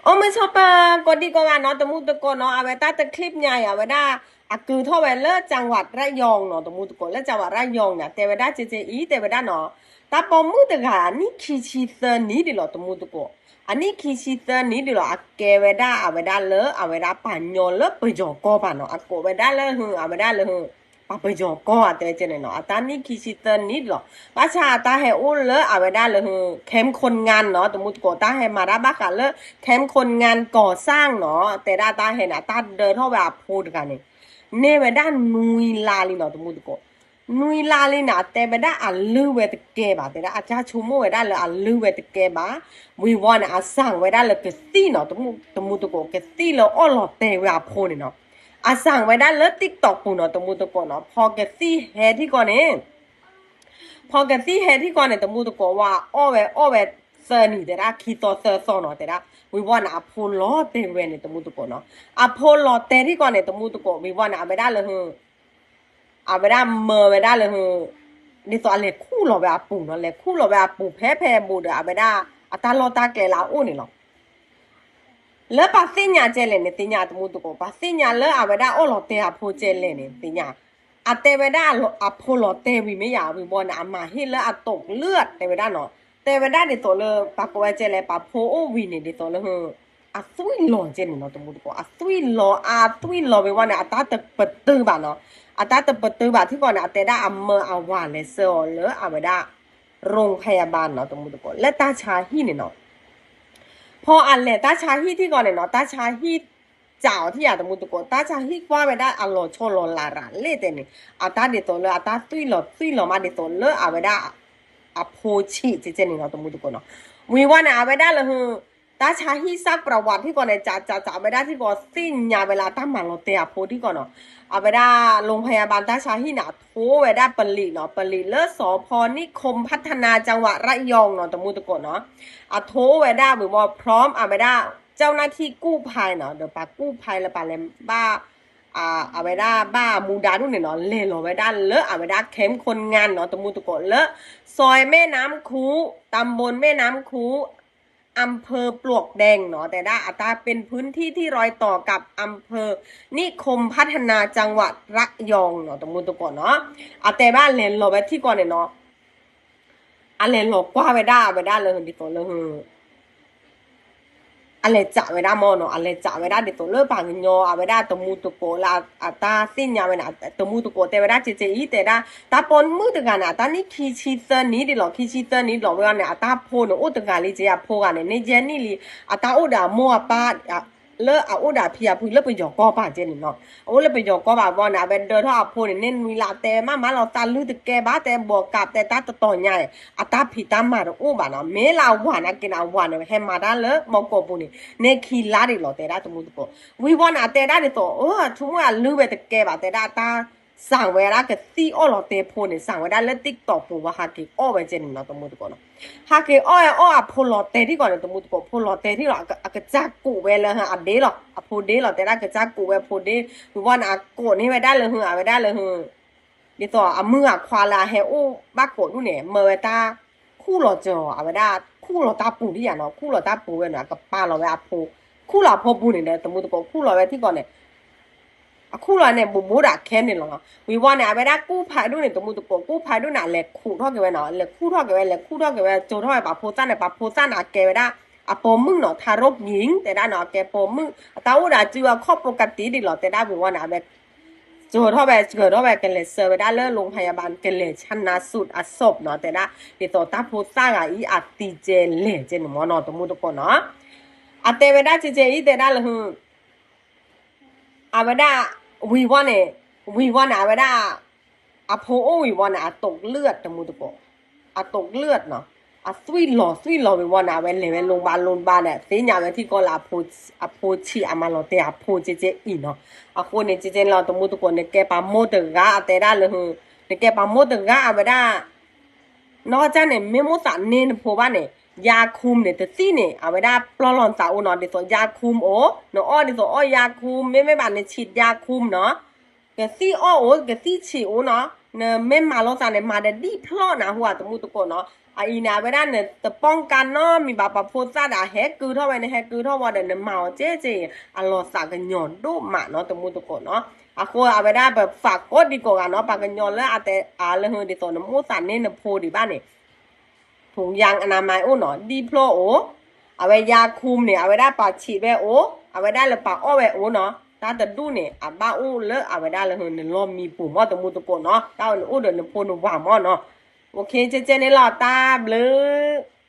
အိၣ်မုာ်ဆိးပၢၤကိးဒံကိးဂၤနီၤ တမူတကိးနီၤ အဝဲတၢ်တ clip ညါအံၤ အဝဲဒၣ် အကုာ်ထီၣ်ဝဲလၢ จังหวัดระยอง နီၤ တမူတကိး လၢ จังหวัดระยอง န့ၣ် တဲဝဲဒၣ်ကဲကဲအံၤ တဲဝဲဒၣ်နီၤ တၢ်ပိာ်မုၣ်တဂၤ အနံၣ်ခံဆံသၢနံၣ်ဒံးလီၤ တမူတကိး အနံၣ်ခံဆံသၢနံၣ်ဒံးလီၤ အကဲဝဲဒၣ်အဝဲဒၣ်လၢ အဝဲဒၣ်ပှၤကညီလၢပယီၤကီၢ်ပၤနီၤ အကိးဝဲဒၣ်လၢ အဝဲဒၣ်လၢ ပှၤပယီၤကီၢ်အတဲကဲန့ၣ်နီၤ အတၢ်နံၣ်ခံဆံသၢနံၣ်ဒံးလီၤ ဘၣ်ဆၣ်အတၢ်ဟဲအိၣ်လၢအဝဲဒၣ်လၢ camp คนงาน နီၤ တမူတကိး တၢ်ဟဲမၤတၢ်ဘၣ်ဃးလၢ camp คนงานก่อสร้าง နီၤ တဲဒၣ်တၢ်ဟဲန့ၣ် အတၢ်ဒၢထီၣ်ဝဲအဖိတဂၤန့ၣ် န့ၢ်ဝဲဒၣ်နွံလါလံနီၤ တမူတကိး နွံလါလံန့ၣ် အတဲဝဲဒၣ်အလုၢ်ဝဲတကဲဘၣ် တဲဒၣ်အကၢ်ဆိကမိၣ်ဝဲဒၣ်လၢအလုၢ်ဝဲတကဲဘၣ် ဝံၤဝီန့ၣ် အစၢ်ဝဲဒၣ်လၢကသံၣ်နီၤ တမူတကိး ကသံၣ်လၢအီၣ်လီၤတဲာ်ဝဲအဖိန့ၣ်နီၤ အစၢ်ဝဲဒၣ်လၢ TikTok ပူၤနီၤ တမူတကိးနီၤ ဖီကသံၣ်ဟဲထံကီၢ်န့ၣ် ဖီကသံၣ်ဟဲထံကီၢ်န့ၣ် တမူတကိးဝဲ အီၣ်ဝဲအီၣ်ဝဲသၢနံၤ တဲဒၣ်ခံသီသၢသီနီၤ တဲဒၣ် ဝံၤဝီန့ၣ် အဖိလီၤတဲာ်ဝဲန့ၣ် တမူတကိးနီၤ အဖိလီၤတဲာ်ထံကီၢ်န့ၣ် တမူတကိး ဝံၤဝီန့ၣ် အဝဲဒၣ်လၢ အဝဲဒၣ်မၢဝဲဒၣ်လၢ ဒ်သိးအလဲၤခူၣ်လီၤဝဲအပူၤနီၤ လဲၤခူၣ်လီၤဝဲအပူၤဖဲဖဲဘူးဒီး အဝဲဒၣ်အတၢ်လီၢ်တၢ်ကျဲလၢအအိၣ်န့ၣ်လီၤ လၢပှၤသ့ၣ်ညါကဲလဲၣ်န့ၣ် သ့ၣ်ညါတမူတကိး ပှၤသ့ၣ်ညါလၢအဝဲဒၣ်အီၣ်လီၤတဲာ်အဖိကဲလဲၣ်န့ၣ် သ့ၣ်ညါ အတဲဝဲဒၣ်အဖိလီၤတဲာ်ဝံၤမ့ၢ်ယၤ ဝံၤဘီန့ၣ် အမၤဟ့ၣ်လၢအတိာ်လၢာ်တဲဝဲဒၣ်နီၤ တဲဝဲဒၣ်ဒ်သိးလၢ ပှၤကိးဝဲကဲလဲၣ် ပှၤဖိအိၣ်ဝံၤန့ၣ် ဒ်သိးလၢ အသွံၣ်လီၤကဲန့ၣ်နီၤ တမူတကိး အသွံၣ်လီၤ အသွံၣ်လီၤဝံၤဝီန့ၣ် အတၢ်တပတုာ်ဘၣ်နီၤ အတၢ်တပတုာ်ဘၣ်ထံကီၢ်န့ၣ် အတဲဒၣ်အမၢအဝၤလဲၤဆှၢအီၤလၢအဝဲဒၣ် โรงพยาบาล နီၤ တမူတကိး လၢတၢ်ဆါဟံၣ်န့ၣ်နီၤ ဖီအလဲၤတၢ်ဆါဟံၣ်ထံကီၢ်န့ၣ်နီၤ တၢ်ဆါဟံၣ်စးအီၤထံၣ်ယၤ တမူတကိး တၢ်ဆါဟံၣ်ကွၢ်ဝဲဒၣ်အလီၤဆီလီၤလးရၤလဲၣ်တဲန့ၣ် အတၢ်ဒ်သိးလၢအတၢ်သွံၣ်လီၤသွံၣ်လီၤမးဒ်သိးလၢအဝဲဒၣ် အဖိဆံးကဲကဲန့ၣ်နီၤ တမူတကိးနီၤ ဝံၤဝီန့ၣ် အဝဲဒၣ်လၢ တၢ်ဆါဟံၣ်စးပြဝးထံကီၢ်န့ၣ် စးစးစးဝဲဒၣ်ထံကီၢ် သ့ၣ်ညါဝဲလၢအတၢ်မၤလီၤတဲာ်အဖိထံကီၢ်နီၤ အဝဲဒၣ် โรงพยาบาล တၢ်ဆါဟံၣ်န့ၣ် အထိဝဲဒၣ်ပလံးနီၤ ပလံးလၢ สภ.นิคมพัฒนา จังหวัดระยอง နီၤ တမူတကိးနီၤ အထိဝဲဒၣ်ဝံၤဝီ พร้อม အဝဲဒၣ် เจ้าหน้าที่กู้ภัย နီၤ ဒီးပှၤကူၣ်ဖဲလၢပှၤလဲၤဘၣ် အဝဲဒၣ်ဘၣ်မူဒါဒူၣ်န့ၣ်နီၤ လဲၤလီၤဝဲဒၣ်လၢအဝဲဒၣ် camp คนงาน နီၤ တမူတကိးလၢ ซอยแม่น้ำคุ ตำบลแม่น้ำคุ อำเภอปลวกแดง နီၤ တဲဒၣ်အတၢ် เป็นพื้นที่ที่รอยต่อกับอำเภอนิคมพัฒนา จังหวัดระยอง နီၤ တမူတကိးနီၤ အတဲဘၣ်လဲၤလီၤဝဲထံကီၢ်န့ၣ်နီၤ အလဲၤလီၤကွၢ်ဝဲဒၣ်အဝဲဒၣ်လၢဒ်သိးလၢ အလဲၤစးဝဲဒၣ်မ့ၢ်နီၤ အလဲၤစးဝဲဒၣ်ဒ်သိးလၢပှၤကညီအဝဲဒၣ်တမူတကိးလၢ အတၢ်သ့ၣ်ညါဝဲန့ၣ် တမူတကိးတဲဝဲဒၣ်ကဲကဲအံၤ တဲဒၣ် တၢ်ပိာ်မုၣ်တဂၤန့ၣ် အတၢ်နံၣ်ခံဆံသၢနံၣ်ဒံးလီၤ ခံဆံသၢနံၣ်လီၤဝဲအီၤန့ၣ် အတၢ်ဖိန့ၣ် အိၣ်တဂၤလံကဲအဖိဂၤန့ၣ် န့ၢ်ယဲၢ်နံၣ်လံ အတၢ်အိၣ်ဒီးအမိၢ်အပၢ် လၢအအိၣ်ဒီးအဖံအဖုလၢပယီၤကီၢ်ပၤကဲန့ၣ်နီၤ အအိၣ်လၢပယီၤကီၢ်ပၤဘီန့ၣ် အဝဲဒၢထီၣ်အဖိန့ၣ် န့ၢ်နွံလါ တဲမးမးလီၤသးလုၢ်တကဲဘၣ် တဲဘီးကးတဲတၢ်တတီၤညါန့ၣ် အတၢ်ဖံးတၢ်မၤတအိၣ်ဘၣ်နီၤ မ့ၢ်လၢအဝၤန့ၣ်က့န့ၣ် အဝၤန့ၣ် ဟဲမၤတၢ်လၢဘီကီၢ်ပူၤန့ၣ် န့ၢ်ခံလါဒံးလီၤ တဲဒၣ်တမူတကိး ဝံၤဝီန့ၣ် အတဲဒၣ်ဒ်သိး အဆိကမိၣ်အလုၢ်ဝဲတကဲဘၣ် တဲဒၣ်တၢ် စးဝဲဒၣ်ကသံၣ်အီၣ်လီၤတဲာ်ဖိန့ၣ် စးဝဲဒၣ်လၢ TikTok ပူၤဝဲ ဟးက့ၤအီၣ်ဝဲကဲန့ၣ်နီၤ တမူတကိးနီၤ ဟးက့ၤအီၣ်ဝဲအီၣ်အဖိလီၤတဲာ်ထံကီၢ်န့ၣ် တမူတကိး ဖိလီၤတဲာ်ထံလီၤ အကစၢ်ကူးဝဲလၢအဒ့လီၤ အဖိဒ့လီၤ တဲဒၣ်ကစၢ်ကူးဝဲအဖိဒ့ ဝံၤဝီန့ၣ် အကိးန့ၢ်ဝဲဒၣ်လၢ အဝဲဒၣ်လၢ ဒ်သိးအမုၢ်အခွါလၢအဟဲအိၣ်ဘၣ်ကိးဒူၣ်န့ၣ် မၢဝဲတၢ် ခူၣ်လီၤစၢၤ အဝဲဒၣ်ခူၣ်လီၤတၢ်ပူၤဒံးယါနီၤ ခူၣ်လီၤတၢ်ပူၤဝဲန့ၣ် အကပာ်လီၤဝဲအဖိ ခူၣ်လီၤအဖိပူၤန့ၣ်ဒီး တမူတကိးခူၣ်လီၤဝဲထံကီၢ်န့ၣ် အခူၣ်လီၤန့ၣ် ဘူးဘူးဒီးခဲန့ၣ်လီၤနီၤ ဝံၤဝီန့ၣ် အဝဲဒၣ်ကူၣ်ဖးဒူၣ်န့ၣ် တမူတကိး ကူၣ်ဖးဒူၣ်န့ၣ် အလဲၤခူၣ်ထီၣ်က့ၤဝဲနီၤ လဲၤခူၣ်ထီၣ်က့ၤဝဲ လဲၤခူၣ်ထီၣ်က့ၤဝဲ ကၠိၤထီၣ်ဝဲပှၤဖိသၣ်န့ၣ် ပှၤဖိသၣ်န့ၣ် အကဲဝဲဒၣ် အပိာ်မုၣ်နီၤ ทารกหญิง တဲဒၣ်နီၤ အကဲပိာ်မုၣ် အတၢ်အိၣ်ဒီးအစုအခီၣ်ဖိကတံၤဒံးလီၤ တဲဒၣ်ဝံၤဝီန့ၣ် အဝဲ ကၠိၤထီၣ်ဝဲ ကၠိၤထီၣ်ဝဲ ကလဲၤဆှၢဝဲဒၣ်လၢ โรงพยาบาล ကလဲၤ ชันสูตร အศพ နီၤ တဲဒၣ် ဒ်သိးတၢ်ဖိသၣ်ဂၤအံၤ အသံကဲလဲၣ်ကဲန့ၣ်မ့ၢ်နီၤ တမူတကိးနီၤ အတဲဝဲဒၣ်ကဲကဲအံၤ တဲဒၣ်လၢ အဝဲဒၣ် ဝံၤဝီန့ၣ် ဝံၤဝီန့ၣ် အဝဲဒၣ် အဖိအိၣ်ဝံၤဝီန့ၣ် အတိာ်ကလုၢ်တမူတကိး အတိာ်ကလုၢ်နီၤ အသွံၣ်လီၤသွံၣ်လီၤဝံၤဝီန့ၣ် အဝဲလဲၤဝဲလိၤဘၣ်လိၤဘၣ်ဒီး သ့ၣ်ညါဝဲထံကီၢ်လၢ အဖိဆံးအမၤလီၤတဲာ်အဖိကဲကဲအံၤနီၤ အဃိန့ၣ် ကဲကဲလီၤ တမူတကိး နကဲပှၤမိၢ်တဂၤ အတဲဒၣ်လၢ နကဲပှၤမိၢ်တဂၤ အဝဲဒၣ် နီၢ်ကစၢ်န့ၣ် မ့ၢ်မိၢ်သးန့ၢ်နဖိဘၣ်န့ၣ် ယါခူမ်န့ၣ် တသံၣ်န့ၣ် အဝဲဒၣ်ပျီလီၤနသးအိၣ်နီၤ ဒ်သိးယါခူမ်အိၣ် နအီၣ်ဒ်သိးအီၣ်ယါခူမ် မ့မ့ၢ်ဘၣ်နဆံးယါခူမ်နီၤ ကသံၣ်အီၣ်အိၣ် ကသံၣ်ဆံးအိၣ်နီၤ နမ့ၢ်မၤလိသးန့ၣ် မၤဒီးဒံၣ်ဖျီၣ်နၤဟူဧါ တမူတကိးနီၤ အအံၤန့ၣ် အဝဲဒၣ်နတပီၣ်ကါနီတမံၤဘၣ် ပှၤဖိသၣ်ဒီး ဟဲကုၢ်ထီၣ်ဝဲန့ၣ် ဟဲကုၢ်ထီၣ်ဝဲဒီး နမၤအီၤကဲကဲအံၤ အလီၤသးကညီၤဒိၣ်မးနီၤ တမူတကိးနီၤ. အဃိအဝဲဒၣ်ပဖးကိးဒံကိးဂၤနီၤ ပှၤကညီလၢအတဲအါလၢဟု ဒ်သိးနမိၣ်သးန့ၢ်နဖိဒံးဘၣ်န့ၣ် ထုးယါအနါမၤအိၣ်နီၤ ဒံဖျိအိၣ်, အဝဲယါခူန့ၣ် အဝဲဒၣ်ပာ်ဆံးဝဲအိၣ်, အဝဲဒၣ်လၢပာ်အီၣ်ဝဲအိၣ်နီၤ. တၢ်တဒူၣ်န့ၣ် အဘၣ်အိၣ်လၢအဝဲဒၣ်လၢဟု နလီၢ်မံပူၤမၢ် တမူတကိးနီၤ. တၢ်ဝဲန့ၣ်အိၣ်ဒီးနဖိနဝၤမၢ်နီၤ. ကဲကဲန့ၣ်လီၤ တၢ်ဘျုး